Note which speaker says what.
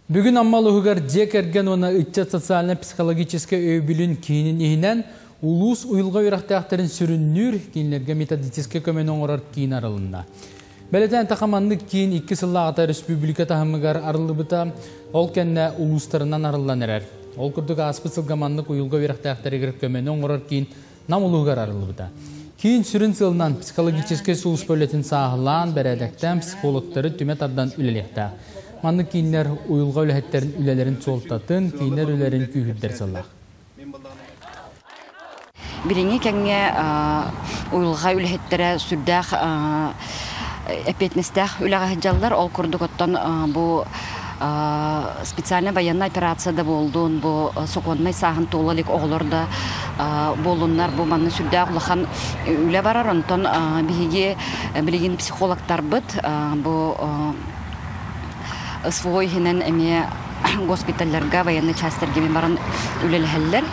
Speaker 1: Бүгүн Амма улууһугар дьиэ кэргэн уонна ыччат социально-психологическай өйөбүлүн киинин иһинэн улуус уйулҕа үөрэхтээхтэрин сүрүннүүр кинилэргэ методическай көмөнү оҥорор киин арылынна. Бэлэтэн тахаманнык киин 2 сыллааҕыта республика таһымыгар арыллыбыта, ол кэннэ улуустарынан арыллан эрэр. Ол курдук ааспыт сылга маннык уйулҕа үөрэхтээхтэригэр көмөнү оҥорор киин Нам улууһугар арыллыбыта. Киин сүрүн сыалынан психологическай сулууспа үлэтин сааһылаан, бэрээдэктээн психологтары түмэ тардан үлэлиэхтээх. Маннык кииннэр уйулҕа үлэһиттэрин үлэлэрин суолтатын, кинилэр үлэлэрин күүһүрдэр сыаллаах.
Speaker 2: Билиҥҥи кэмҥэ уйулҕа үлэһиттэрэ сүрдээх эппиэтинэстээх үлэҕэ сылдьаллар. Ол курдук оттон бу специальная военная операция да буоллун, бу сокуоннай сааһын туола илик оҕолор да буоллуннар, бу манна сүрдээх улахан үлэ барар. Онтон биһиги билигин психологтарбыт бу СВО иһинэн эмиэ госпиталларга, военный частьтарга баран үлэлэһэллэр.